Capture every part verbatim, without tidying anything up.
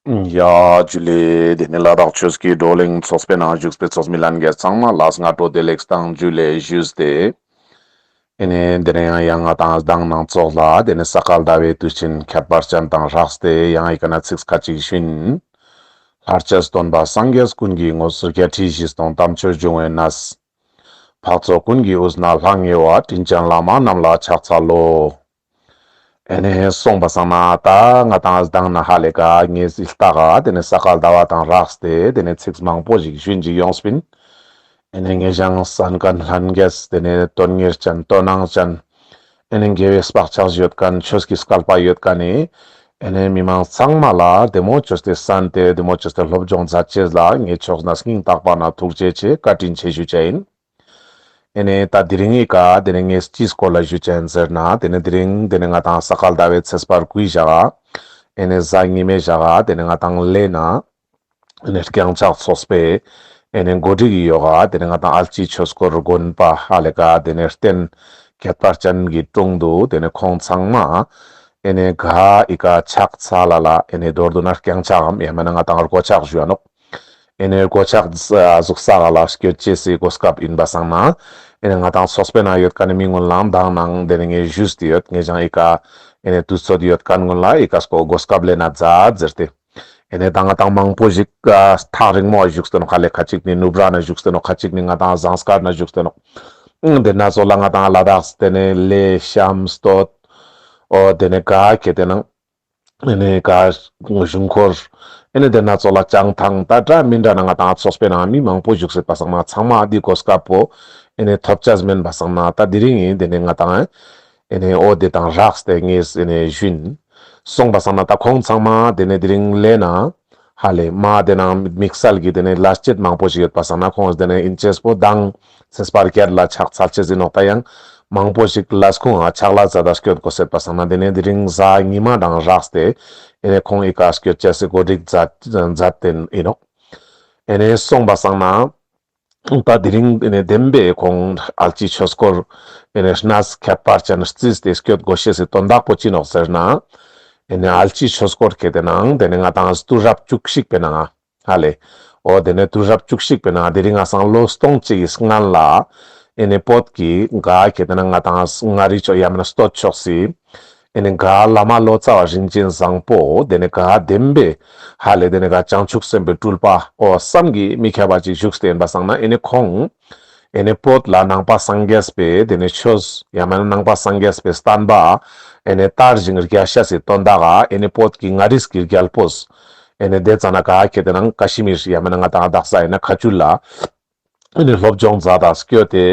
ཡ་ཇུ་ལེ། དེ་ནས་ལ་དྭགས་ཆོས་ཀྱི་བགྲོ་གླེང་ཚོགས་པའི་ནང་བཞུགས་པའི་ཚོགས་མི་ལྷན་རྒྱས་ཚང་མ་ལ་སྔ་དྲོ་བདེ་ལེགས་དང་ཇུ་ལེ་ཞུས་ཏེ། ཨེ་ནས་དེ་ནས་ཡང་ཡང་ང་དང་མདང་ནང་ཚོགས་ལ་དེ་ནས་ས་ག་ཟླ་བའི་དུས་ཆེན་ཁྱད་པར་ཅན་དང་སྦྲགས་ཏེ་ཡང་ཨི་ཀ་ན་ཚིག་ཁ་ཅིག་ཞུ་ཡིན། ལྷར་བཅས་སྟོན་པ་སངས་རྒྱས་ཀུན་གྱི་དངོས། བརྒྱད་ཁྲི་བཞི་སྟོང་དམ་ཆོས་འབྱུང་བའི་གནས། འཕགས་ཚོགས་ཀུན་གྱི་དབུས་ན་ལྷང་ངེ་བ། དྲིན་ཅན་བླ་མ་རྣམས་ལ་ཕྱག་འཚལ་ལོ། ཨེ་ནས་སོང་པ་སང་ན་ད་ང་དང་མདང་ན་ཧ་ལས་ཀ་ངས་ཨིལ་ཏ་ག་དེ་ནས་ས་ག་ཟླ་བ་དང་སྦྲགས་ཏེ་དེ་ནས་ཚིག་མང་པོ་ཞིག་ཞུ་ཡིན་ཅིག་ཡོངས་པིན། ཨེ་ནས་ངས་ཀྱང་གསན་མཁན་ལྷན་རྒྱས་དེ་ནས་དོན་གཉེར་ཅན་དོ་སྣང་ཅན། ཨེ་ནས་དགེ་བའི་བག་ཆགས་ཡོད་མཁན་ཆོས་ཀྱི་སྐལ་པ་ཡོད་མཁན་ནི། ཨེ་ནས་མི་མང་ཚང་མ་ལ་བདེ་མོ་བཅོས་ཏེ་གསན་ཏེ་བདེ་མོ་བཅོས་ཏེ་སློབ་སྦྱོང་མཛད་ཅེས་ལ་ངས་ཕྱོགས་ནས་སྙིང་ཐག་པ་ནས་ཐུགས་རྗེ་ཆེ་བཀའ་དྲིན་ཆེ་ཞུ་ཅེས་ཡིན། ཨེ་ནས་ད་དེ་རིང་ངི་ཀ་དེ་ནས་ངས་ཅིའི་སྐོར་ལ་ཞུ་ཅེས་ཡིན་ཟེར་ན་དེ་ནས་དེ་རིང་དེ་ནས་ང་དང་ས་ག་ཟླ་བའི་ཚེས་པ་དགུའི་ཞག་ག་ཨེ་ནས་གཟའ་ཉི་མའི་ཞག་ག་དེ་ནས་ང་དང་ལེ་ན། ཨེ་ནས་རྐྱང་ཕྱག་ཚོགས་པའི་ཨེ་ནས་འགོ་ཁྲིད་ཀྱི་ཡོག་ག་དེ་ནས་ང་དང་ཨལ་ཅི་ཆོས་སྐོར་དགོན་པ་ཧ་ལས་ཀ་དེ་ནས་རྟེན་ཁྱད་པར་ཅན་གྱི་དྲུང་དུ་དེ་ནས་ཁོང་ཚང་མ་ཨེ་ནས་ག་ཨི་ཀ་ཕྱག་འཚལ་ལ་ལ་ཨེ་ནས་མདོར་བསྡུ་ན་རྐྱང་ཕྱག་གམ་ཡང་མེད་ན་ང་དང་སྒོ་ཕྱག་ཞུ་འ་ནོག་ཨེ་ནས་སྒོ་ཕྱག་ཟུག་ས་ག་ལ་སྐྱོད་ཅེས་སི་གོ་སྐབས་ཡིན་པ་སང་ན་ཨེ་ནས་ང་དང་ཚོགས་པའི་ནང་ཡོད་མཁན་ནི་མི་ཀུན་ལའང་མདང་ནང་དེ་ནས་ངས་ཞུས་ཏེ་ཡོད། ངས་ཀྱང་ཨི་ཀ་ཨེ་ནས་དུས་ཚོད་ཡོད་མཁན་ཀུན་ལ་ཨི་ཀ་སྐོར་གོ་སྐབས་ལེན་ན་མཛད་ཟེར་ཏེ། ཨེ་ནས་ད་ང་དང་མང་པོ་ཞིག་ཨ་ཐག་རིང་མོ་བཞུགས་ཏེ་ནོག་ཧ་ལས་ཁ་ཅིག་ནི་ནུབ་ར་ན་བཞུགས་ཏེ་ནོག་ཁ་ཅིག་ནི་ང་དང་ཟངས་དཀར་ན་བཞུགས་ཏེ་ནོག་ཨང་དེ་ན་ཚོ་ལ་ང་དང་ལ་དྭགས་དེ་ནས་ལེ་ཤམ་སྟོད། འོ་དེ་ནས་ག་ཁེ་དེ་ནང་ཨེ་ནས་ག་གཞུང་འཁོར། ཨེ་ནས་དེ་ན་ཚོ་ལ་བྱང་ཐང་ད་འདྲ་མི་འདྲ་ན་ང་དང་ཚོགས་པའི་ནང་མི་མང་པོ་བཞུགས་སེད་པ་སང་ན་ཚང་མ་འདི་གོ་སྐབས་པོ་ཨེ་ནས་ཐོབ་ཅེས་མེན་པ་སང་ན་ད་དེ་རིང་ཡིན་དེ་ནས་ང་དང་ཨེ་ནས་འོ་དེ་དང་སྦྲགས་ཏེ་ངས་ཨེ་ནས་ཞུ་ཡིན། སོང་པ་སང་ན་ད་ཁོང་ཚང་མ་དེ་ནས་དེ་རིང་ལེ་ན་ཧ་ལས་མ་དེ་ནང་དམིགས་བསལ་གྱི་དེ་ནས་ལས་བྱེད་མང་པོ་ཞིག་ཡོད་པ་སང་ན་ཁོང་དེ་ནས་ཨིན་ཅེས་པོ་དང་ཚེས་པ་བརྒྱད་ལ་ཕྱག་འཚལ་ཅེས་ཡིན་ནོག་ད་ཡང་མང་པོ་ཞིག་ལས་ཁུངས་ཨ་ཕྱག་ལས་མཛད་ད་སྐྱོད་དགོས་སེད་པ་སང་ན་དེ་ནས་དེ་རིང་གཟའ་ཉི་མ་དང་སྦྲགས་ཏེ་ཨེ་ནས་ཁོང་ཨི་ཀ་སྐྱོད་ཅེས་སི་གོ་སྒྲིག་མཛད་མཛད་དེ་ཡིན་ནོག་ཨེ་ནས་སོང་པ་སང་ན། ད་དེ་རིང་ཨེ་ནས་བདེན་པའི་ཁོང་ཨལ་ཅི་ཆོས་སྐོར་ཨེ་ནས་གནས་ཁྱད་པར་ཅན་རྩིས་ཏེ་སྐྱོད་དགོས་ཤེས་སི་དོན་དག་པོ་ཅི་ནོག་ཟེར་ན། ཨེ་ནས་ཨལ་ཅི་ཆོས་སྐོར་ཁེ་དེ་ནང་དེ་ནས་ང་དང་དུས་རབས་བཅུ་གཅིག་པའི་ནང་ཧ་ལས། འོ་དེ་ནས་དུས་རབས་བཅུ་གཅིག་པའི་ནང་དེ་རིང་ང་སང་ལོ་སྟོང་གཅིག་གི་སྔན་ལ་ཨེ་ནས་བོད་ཀྱི་ག་ཁེ་དེ་ནང་ང་དང་མངའ་རིས་ཕྱོགས་ཡང་མེན་ན་སྟོད་ཕྱོགས་སི་ཨེ་ནས་ག་བླ་མ་ལོ་ཙཱ་བ་རིན་ཆེན་བཟང་པོ་དེ་ནས་ག་བདེན་པའི་ཧ་ལས་དེ་ནས་ག་བྱང་ཆུབ་སེམས་དཔའི་སྤྲུལ་པ་འོ་བསམ་གྱིས་མི་ཁྱབ་པ་ཅིག་བཞུགས་ཏེ་ཡིན་པ་སང་ན་ཨེ་ནས་ཁོང་ཨེ་ནས་བོད་ལ་ནང་པ་སངས་རྒྱས་པའི་དེ་ནས་ཆོས་ཡང་མེན་ན་ནང་པ་སངས་རྒྱས་པའི་བསྟན་པ་ཨེ་ནས་དར་ཞིང་རྒྱས་ཤེས་སི་དོན་དག་ག་ཨེ་ནས་བོད་ཀྱི་མངའ་རིས་ཀྱི་རྒྱལ་པོས་ཨེ་ནས་དེ་ཙ་ན་ག་ཁེ་དེ་ནང་ཀ་ཤི་མིར་ཡང་མེན་ན་ང་དང་དག་ས་ཨེ་ནས་ཁ་ཆུལ་ལ། ཨེ་ནས་སློབ་སྦྱོང་མཛད་ད་སྐྱོད་དེ།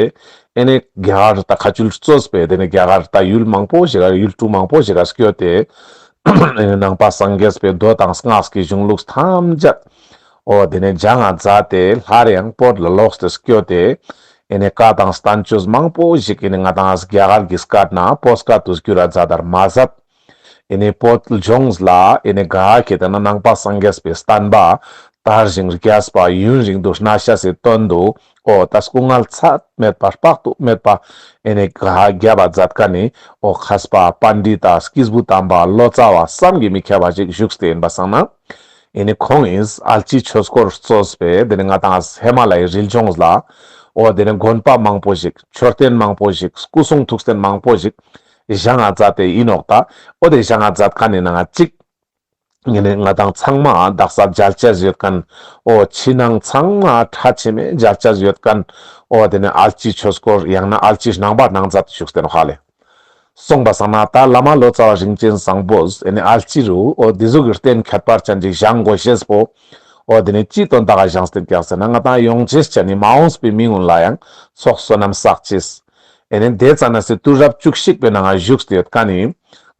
ཨེ་ནས་རྒྱ་གར་ད་ཁ་ཆུལ་གཙོས་པའི་དེ་ནས་རྒྱ་གར་ད་ཡུལ་མང་པོ་ཞིག་ག་ཡུལ་གྲུ་མང་པོ་ཞིག་ག་སྐྱོད་དེ། ཨེ་ནས་ནང་པ་སངས་རྒྱས་པའི་མདོ་དང་སྔགས་ཀྱི་གཞུང་ལུགས་ཐམས་ཅད། འོ་དེ་ནས་སྦྱང་ང་མཛད་དེ་སླར་ཡང་བོད་ལ་ལོག་སྟེ་སྐྱོད་དེ། ཨེ་ནས་བཀའ་དང་བསྟན་བཅོས་མང་པོ་ཞིག་ཨེ་ནས་ང་དང་རྒྱ་གར་གྱི་སྐད་ནང་བོད་སྐད་དུ་བསྒྱུར་ར་མཛད་དར་མ་ཟད། ཨེ་ནས་བོད་ལྗོངས་ལ་ཨེ་ནས་ག་ཁེ་དེ་ན་ནང་པ་སངས་རྒྱས་པའི་བསྟན་པ་དར་ཞིང་རྒྱས་པ་ཡུན་རིང་དུ་གནས་ཤེས་སི་དོན་དུ་འོ་ད་སྐུ་ངལ་ཚད་མེད་པ་དཔག་ཏུ་མེད་པ་ཨེ་ནས་ག་རྒྱབ་པ་མཛད་མཁན་ནི་འོ་མཁས་པ་པཎྜི་ཏ་སྐྱེས་བུ་དམ་པ་ལོ་ཙཱ་བ་བསམ་གྱིས་མི་ཁྱབ་པ་ཅིག་བཞུགས་ཏེ་ཡིན་པ་སང་ན། ཨེ་ནས་ཁོང་ཨིན་ཨལ་ཅི་ཆོས་སྐོར་གཙོས་པའི་དེ་ནས་ང་དང་ཧི་མ་ལ་ཡའི་རི་ལྗོངས་ལ་འོ་དེ་ནས་དགོན་པ་མང་པོ་ཞིག་མཆོད་རྟེན་མང་པོ་ཞིག་སྐུ་གསུང་ཐུགས་རྟེན་མང་པོ་ཞིག་བཞེངས་ང་མཛད་དེ་ཡིན་ནོག་ད་འོ་དེ་བཞེངས་ང་མཛད་མཁན་ནི་ནང་ང་གཅིག་ཨེ་ནས་ང་དང་ཚང་མ་དག་ས་མཇལ་ཅེས་ཡོད་མཁན། འོ་ཕྱི་ནང་ཚང་མ་ཁྲ་ཆེ་མེ་མཇལ་ཅེས་ཡོད་མཁན། འོ་དེ་ནས་ཨལ་ཅི་ཆོས་སྐོར་ཡང་ན་ཨལ་ཅི་རྣམ་པར་སྣང་མཛད་བཞུགས་ཏེ་ནོག་ཧ་ལས། སོང་པ་སང་ན་ད་བླ་མ་ལོ་ཙཱ་བ་རིན་ཆེན་བཟང་པོས་ཨེ་ནས་ཨལ་ཅི་རུ་འོ་དེ་ཟུག་གི་རྟེན་ཁྱད་པར་ཅན་ཅིག་བཞེངས་དགོས་ཤེས་པོ། འོ་དེ་ནས་ཅི་དོན་དག་ག་བཞེངས་ཏེ་ཀྱག་ཟེར་ན་ང་དང་ཡོང་ཅེས་ཅན་ནི་མ་འོངས་པའི་མི་ཀུན་ལ་ཡང་ཚོགས་བསོད་ནམས་བསགས་ཅེས། ཨེ་ནས་དེ་ཙ་ན་སི་དུས་རབས་བཅུ་གཅིག་པའི་ནང་ང་བཞུགས་ཏེ་ཡོད་མཁན་ནི་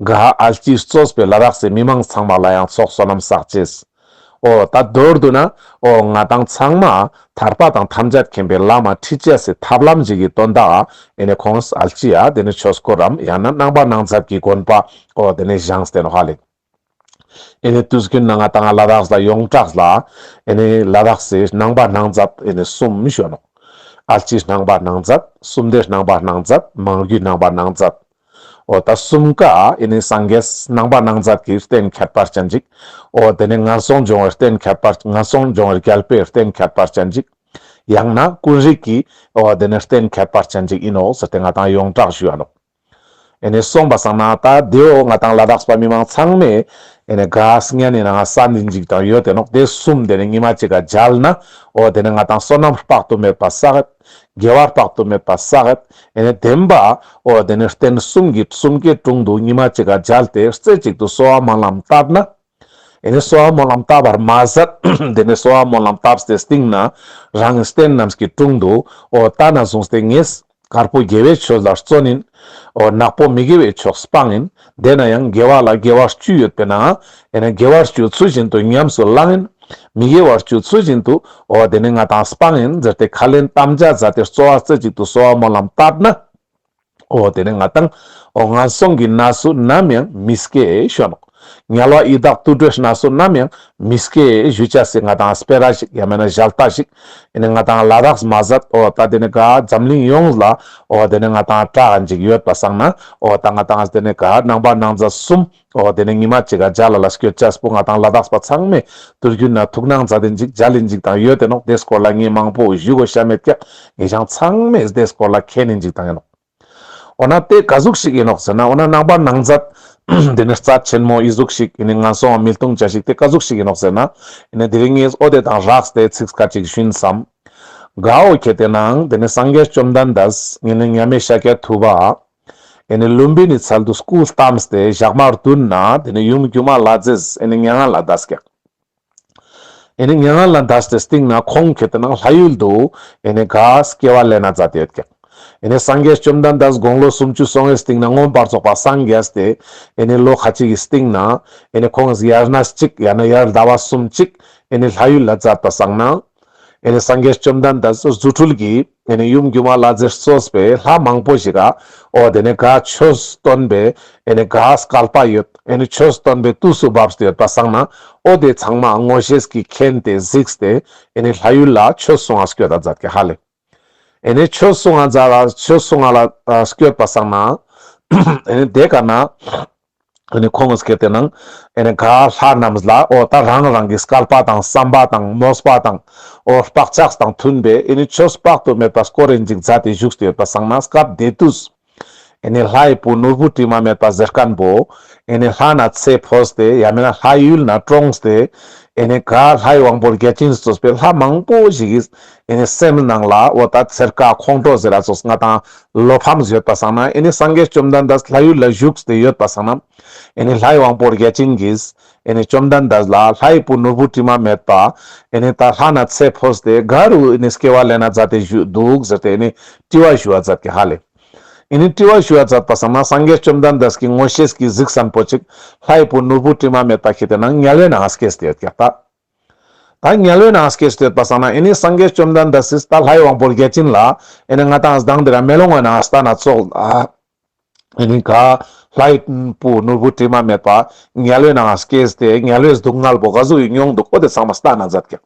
ག་ཨལ་ཅི་གཙོས་པའི་ལ་དྭགས་སི་མི་མང་ཚང་མ་ལ་ཡང་ཚོགས་བསོད་ནམས་བསགས་ཅེས། འོ་ད་མདོར་བསྡུ་ན་འོ་ང་དང་ཚང་མ་ཐར་པ་དང་ཐམས་ཅད་མཁྱེན་པའི་ལམ་ཁྲིད་ཅེས་སི་ཐབས་ལམ་ཞིག་གི་དོན་དག་ཨེ་ནས་ཁོང་ཨལ་ཅི་ཡ་དེ་ནས་ཆོས་སྐོར་རམ་ཡང་ན་རྣམ་པར་སྣང་མཛད་ཀྱི་དགོན་པ་འོ་དེ་ནས་བཞེངས་ཏེ་ནོག་ཧ་ལས། ཨེ་ནས་དུས་རྒྱུན་ནང་ང་དང་ལ་དྭགས་ལ་ཡོངས་གྲགས་ལ་ཨེ་ནས་ལ་དྭགས་སི་རྣམ་པར་སྣང་མཛད་ཨེ་ནས་གསུམ་ཞུ་ནོག་ཨལ་ཅི་རྣམ་པར་སྣང་མཛད། སུམ་མདའི་རྣམ་པར་སྣང་མཛད། མང་རྒྱུད་རྣམ་པར་སྣང་མཛད། འོ་ད་གསུམ་ཀ་ཨེ་ནི་སངས་རྒྱས་རྣམ་པར་སྣང་མཛད་ཀྱི་རྟེན་ཁྱད་པར་ཅན་ཅིག་འོ་དེ་ནི་ངན་སོང་སྦྱོང་བའི་རྟེན་ཁྱད་པར་ངན་སོང་སྦྱོང་བའི་རྒྱལ་པོའི་རྟེན་ཁྱད་པར་ཅན་ཅིག་ཡང་ན་ཀུན་རིག་གི་འོ་དེ་ནི་རྟེན་ཁྱད་པར་ཅན་ཅིག་ཨིན་ནོག་ཟེར་ཏེ་ང་དང་ཡོངས་གྲགས་ཞུ་བ་ནོག་ཨེ་ནི་སོང་པ་སང་ན་ད་དེའོ་ང་དང་ལ་དྭགས་པ་མི་མང་ཚང་མས་ཨེ་ནི་ག་སྙན་ནི་ནང་ས་འདི་འཇིག་དང་ཡོད་དེ་ནོག་དེ་གསུམ་དེ་ནི་ཉི་མ་གཅིག་ག་མཇལ་ན་འོ་དེ་ནི་ང་དང་བསོད་ནམས་དཔག་ཏུ་མེད་པ་བསགས། དགེ་བ་དཔག་ཏུ་མེད་པ་བསགས། ཨེ་ནི་བདེན་པ་འོ་དེ་ནི་རྟེན་གསུམ་གྱི་གསུམ་ཀའི་དྲུང་དུ་ཉི་མ་གཅིག་ག་མཇལ་ཏེ་རྩེ་གཅིག་ཏུ་གསོལ་བ་སྨོན་ལམ་བཏབ་ན། ཨེ་ནི་གསོལ་བ་སྨོན་ལམ་བཏབ་པར་མ་ཟད་དེ་ནི་གསོལ་བ་སྨོན་ལམ་བཏབ་སྟེ་སྟིང་ན་རང་གི་རྟེན་རྣམས་ཀྱི་དྲུང་དུ་འོ་ད་ནས་བཟུང་སྟེ་ངས་དཀར་པོ་དགེ་བའི་ཆོས་ལ་བརྩོན་ཡིན། འོ་ནག་པོ་མི་དགེ་བའི་ཕྱོགས་སྤང་ཡིན། དེ་ན་ཡང་དགེ་བ་ལ་དགེ་བ་བཅུ་ཡོད་པའི་ནང་ཨེ་ནི་དགེ་བ་བཅུ་ཚུལ་བཞིན་དུ་ཉམས་སུ་བླང་ཡིན། མི་དགེ་བ་བཅུ་ཚུལ་བཞིན་དུ་འོ་དེ་ནི་ང་དང་སྤང་ཡིན་ཟེར་ཏེ་ཁས་ལེན་དམ་བཅའ་མཛད་དེ་གསོལ་བ་རྩེ་གཅིག་ཏུ་གསོལ་བ་སྨོན་ལམ་བཏབ་ན། འོ་དེ་ནི་ང་དང་འོ་ངན་སོང་གི་གནས་སུ་ནམ་ཡང་མི་སྐྱེ་ཞུ་ནོག་དམྱལ་བ་ཡི་དྭགས་དུད་འགྲོའི་གནས་སུ་ནམ་ཡང་མི་སྐྱེ་ཞུ་ཅེས་སི་ང་དང་སྤེ་ར་ཞིག་ཡང་མེད་ན་ཞལ་ཏ་ཞིག་ཨེ་ནི་ང་དང་ལ་དྭགས་མ་ཟད་འོ་ད་དེ་ནི་ག་འཛམ་གླིང་ཡོངས་ལ་འོ་དེ་ནི་ང་དང་གྲགས་ཅིག་ཡོད་པ་སང་ན་འོ་ད་ང་དང་དེ་ནི་ག་རྣམ་པར་སྣང་མཛད་གསུམ་འོ་དེ་ནི་ཉི་མ་གཅིག་ག་མཇལ་ལ་ལ་སྐྱོད་ཅེས་པོ་ང་དང་ལ་དྭགས་པ་ཚང་མས་དུས་རྒྱུན་ན་ཐུགས་སྣང་མཛད་དེ་འཇིག་མཇལ་ལེན་འཇིག་དང་ཡོད་དེ་ནོག་དེ་སྐོར་ལ་ངས་མང་པོ་ཞུ་དགོས་ཤ་མེད་ཀྱག་ངས་ཅང་ཚང་མས་དེ་སྐོར་ལ་མཁྱེན་ནི་འཇིག་དང་ཡིན་ནོག་འོ་ན་དེ་ག་ཟུག་ཞིག་ཡིན་ནོག་ཟེར་ན་འོ་ན་རྣམ་པར་སྣང་མཛད་དེ་ནི་རྩ་ཆེན་མོ་ཨི་ཟུག་ཞིག་ཡིན་ནི་ངན་སོང་མི་ལྟུང་ཅེས་ཞིག་དེ་ག་ཟུག་ཞིག་ཡིན་ནོག་ཟེར་ན་ཡིན་ནི་དེ་རིང་ངས་འོ་དེ་དང་རགས་ཏེ་ཚིག་ཁ་ཅིག་ཞུ་ཡིན་བསམ། གའོ་ཁྱེད་དེ་ནང་དེ་ནི་སངས་རྒྱས་བཅོམ་ལྡན་འདས་ཡིན་ནི་མཉམ་མེད་ཤཱཀྱ་ཐུབ་པ། ཨེ་ནི་ལུམ་བི་ནི་ཚལ་དུ་སྐུ་བལྟམས་ཏེ་ཞག་མ་བདུན་ན་དེ་ནི་ཡུམ་སྒྱུ་མ་ལྷ་མཛེས་ཨེ་ནི་མྱ་ངན་ལས་འདས་ཀྱག་ཨེ་ནི་མྱ་ངན་ལས་འདས་ཏེ་སྟིང་ན་ཁོང་ཁྱེད་དེ་ནང་ལྷ་ཡུལ་དུ་ཨེ་ནི་ག་སྐྱེ་བ་ལེན་ན་མཛད་དེ་ཡོད་ཀྱག་ཨེ་ནི་སངས་རྒྱས་བཅོམ་ལྡན་འདས་དགུང་ལོ་སུམ་ཅུ་སོང་བའི་སྟིང་ན་མངོན་པར་རྫོགས་པ་སངས་རྒྱས་ཏེ་ཨེ་ནི་ལོ་ཁ་ཅིག་གི་སྟིང་ན་ཨེ་ནི་ཁོང་དབྱར་གནས་གཅིག་ཡང་ན་དབྱར་ཟླ་བ་གསུམ་གཅིག་ཨེ་ནི་ལྷ་ཡུལ་ལ་མཛད་པ་སང་ན། ཨེ་ནི་སངས་རྒྱས་བཅོམ་ལྡན་འདས་རྫུ་འཕྲུལ་གྱིས་ཨེ་ནི་ཡུམ་སྒྱུ་མ་ལྷ་མཛེས་གཙོས་པའི་ལྷ་མང་པོ་ཞིག་ག་འོ་དེ་ནི་ག་ཆོས་སྟོན་པའི་ཨེ་ནི་ག་སྐལ་པ་ཡོད་ཨེ་ནི་ཆོས་སྟོན་པའི་དུས་སུ་བབས་ཏེ་ཡོད་པ་སང་ན་འོ་དེ་ཚང་མ་མངོན་ཤེས་ཀྱིས་མཁྱེན་ཏེ་གཟིགས་ཏེ་ཨེ་ནི་ལྷ་ཡུལ་ལ་ཆོས་གསུང་ང་སྐྱོད་ད་མཛད་ཀྱག་ཧ་ལེ། ཨེ་ནི་ཆོས་གསུང་ང་མཛད་ལ་ཆོས་གསུང་ང་ལ་སྐྱོད་པ་སང་ན་ཨེ་ནི་དེ་ཀ་ན། ཨེ་ནི་ཁོང་གི་སྐད་དེ་ནང་ཨེ་ནི་ག་ལྷ་རྣམས་ལ་འོ་ད་རང་རང་གི་སྐལ་པ་དང་བསམ་པ་དང་མོས་པ་དང་འོ་བག་ཆགས་དང་མཐུན་པའི་ཨེ་ནི་ཆོས་དཔག་ཏུ་མེད་པ་སྐོར་རེ་འཇིག་མཛད་དེ་བཞུགས་ཏེ་ཡོད་པ་སང་ན་སྐབས་དེ་དུས་ཨེ་ནི་ལྷའི་བུ་ནོར་བུ་དྲི་མ་མེད་པ་ཟེར་མཁན་པོ་ཨེ་ནི་ལྷ་ན་ཚེ་འཕོས་ཏེ་ཡང་མིན་ན་ལྷ་ཡུལ་ན་གྲོངས་ཏེ་ཨེ་ནི་ག་ལྷའི་དབང་པོ་བརྒྱ་བྱིན་གཙོས་པའི་ལྷ་མང་པོ་ཞིག་གིས་ཨེ་ནི་སེམས་ནང་ལ་འོ་ད་ཚེར་ཀ་ཁོང་ཁྲོ་ཟེར་ར་ཙོགས་ང་དང་བློ་ཕམ་ཡོད་པ་སང་ན་ཨེ་ནི་སངས་རྒྱས་བཅོམ་ལྡན་འདས་ལྷ་ཡུལ་ལ་བཞུགས་ཏེ་ཡོད་པ་སང་ན། ཨེ་ནི་ལྷའི་དབང་པོ་བརྒྱ་བྱིན་གྱིས་ཨེ་ནི་བཅོམ་ལྡན་འདས་ལ་ལྷའི་བུ་ནོར་བུ་དྲི་མ་མེད་པ་ཨེ་ནི་ད་ལྷ་ན་ཚེ་འཕོས་ཏེ་ག་རུ་ཨེ་ནི་སྐྱེ་བ་ལེན་ན་མཛད་དེ་བཞུགས་འདུག་ཟེར་ཏེ་ཨེ་ནི་དྲི་བ་ཞུ་བ་མཛད་ཀྱག་ཧ་ལེ། ཨེ་ནི་དྲི་བ་ཞུ་བ་མཛད་པ་སང་ན་སངས་རྒྱས་བཅོམ་ལྡན་འདས་ཀྱི་མངོན་ཤེས་ཀྱིས་གཟིགས་མཁན་པོ་ཅིག་ལྷའི་བུ་ནོར་བུ་དྲི་མ་མེད་པ་ཁྱེད་དེ་ནང་དམྱལ་བའི་ནང་སྐྱེས་ཏེ་ཡོད་ཀྱག་ད། ད་དམྱལ་བའི་ནང་སྐྱེས་ཏེ་ཡོད་པ་སང་ན་ཨེ་ནི་སངས་རྒྱས་བཅོམ་ལྡན་འདས་སི་ད་ལྷའི་དབང་པོ་བརྒྱ་བྱིན་ལ་ཨེ་ནི་ང་དང་སྡང་དེ་ར་མེ་ལོང་བའི་ནང་ལྟ་ན་ཙོགས་ཨ། ཨེ་ནི་ག་ལྷའི་བུ་ནོར་བུ་དྲི་མ་མེད་པ་དམྱལ་བའི་ནང་སྐྱེས་ཏེ་དམྱལ་བའི་སྡུག་བསྔལ་པོ་ག་ཟུག་ཡིན་མྱོང་འདུག་འོ་དེ་ཚང་མ་ལྟ་ན་མཛད་ཀྱག་